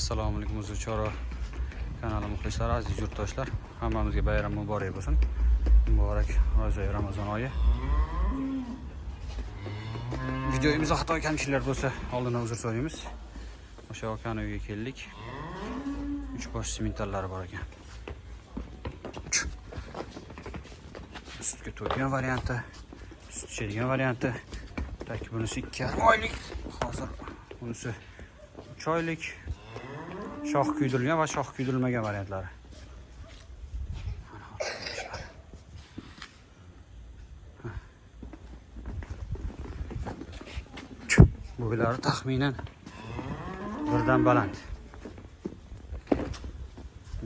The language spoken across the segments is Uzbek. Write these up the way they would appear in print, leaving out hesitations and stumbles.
Assalomu alaykum, Uzr Chorva kanali muxlislari, aziz yurtdoshlar. Hammamizga bayram muborak bo'lsin. Muborak Ro'za Ramazon oyi. Videomizda xato kamchiliklar bo'lsa, oldindan uzr so'raymiz. O'sha akani uyiga keldik. Uch bosh simintallari bor ekan. Uch. Sutga to'ygan varianti, sut ichadigan varianti. Tak, bunisi 2,5 oylik. Hozir bunisi 3 oylik. Shox kuydirilgan va shox kuydirilmagan variantlari. Mana ko'rinishlari. Ha. Bo'ylari taxminan birdan baland.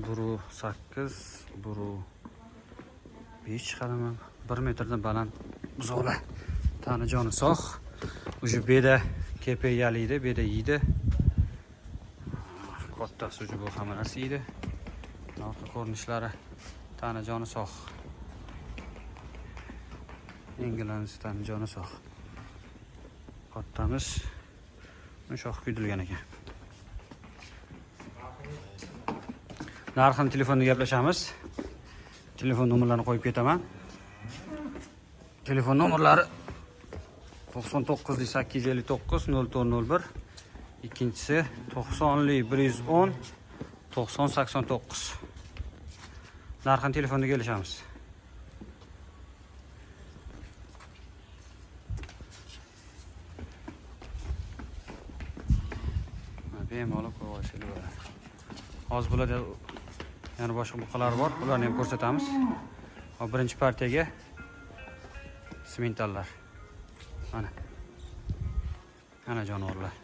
1,8, 1,5 chiqadimi? 1 metrdan baland buzoqlar. Tani joni sog'. Уже beda kepayalaydi, beda yeydi. Kattasi уже bu hamma narsa yeydi. Orqa ko'rinishlari, tani joni sog'. Engilanisi tani joni sog'. Kattamiz shox kuydirilgan ekan. Narxini telefonda gaplashamiz. Telefon nomerlarini qo'yib ketaman. Telefon nomerlari 99 859 0401, ikkinchisi 90 110 90 89. Narxini telefonda kelishamiz. Mana bemalol qo'yib olsanglar bo'ladi. Hozir bularda yana boshqa buqalar bor, ularni ham ko'rsatamiz. Hop, birinchi partiyaga simentallar. Mana. Ana jonivorlar.